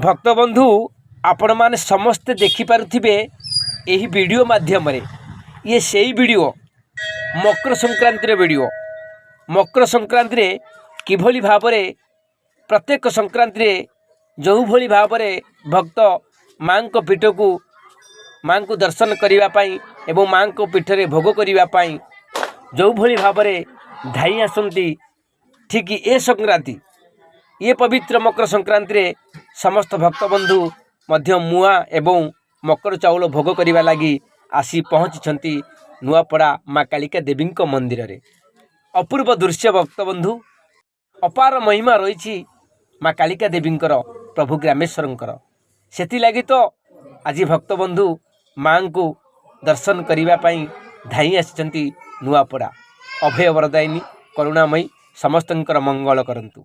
ଭକ୍ତବନ୍ଧୁ, ଆପଣମାନେ ସମସ୍ତେ ଦେଖିପାରୁଥିବେ ଏହି ଭିଡ଼ିଓ ମାଧ୍ୟମରେ, ଇଏ ସେଇ ଭିଡ଼ିଓ, ମକର ସଂକ୍ରାନ୍ତିର ଭିଡ଼ିଓ। ମକର ସଂକ୍ରାନ୍ତିରେ କିଭଳି ଭାବରେ, ପ୍ରତ୍ୟେକ ସଂକ୍ରାନ୍ତିରେ ଯେଉଁଭଳି ଭାବରେ ଭକ୍ତ ମାଆଙ୍କ ପୀଠକୁ ମାଆଙ୍କୁ ଦର୍ଶନ କରିବା ପାଇଁ ଏବଂ ମାଆଙ୍କ ପୀଠରେ ଭୋଗ କରିବା ପାଇଁ ଯେଉଁଭଳି ଭାବରେ ଧାଇଁ ଆସନ୍ତି, ଠିକ୍ ଏ ସଂକ୍ରାନ୍ତି, ଏ ପବିତ୍ର ମକର ସଂକ୍ରାନ୍ତିରେ ସମସ୍ତ ଭକ୍ତବନ୍ଧୁ ମଧ୍ୟ ମୁଆଁ ଏବଂ ମକର ଚାଉଳ ଭୋଗ କରିବା ଲାଗି ଆସି ପହଞ୍ଚିଛନ୍ତି ନୂଆପଡ଼ା ମା କାଳିକା ଦେବୀଙ୍କ ମନ୍ଦିରରେ। ଅପୂର୍ବ ଦୃଶ୍ୟ ଭକ୍ତବନ୍ଧୁ। ଅପାର ମହିମା ରହିଛି ମା କାଳିକା ଦେବୀଙ୍କର, ପ୍ରଭୁ ଗ୍ରାମେଶ୍ୱରଙ୍କର। ସେଥିଲାଗି ତ ଆଜି ଭକ୍ତବନ୍ଧୁ ମାଆଙ୍କୁ ଦର୍ଶନ କରିବା ପାଇଁ ଧାଇଁ ଆସିଛନ୍ତି ନୂଆପଡ଼ା। ଅଭୟ ବରଦାୟିନୀ କରୁଣାମୟୀ ସମସ୍ତଙ୍କର ମଙ୍ଗଳ କରନ୍ତୁ।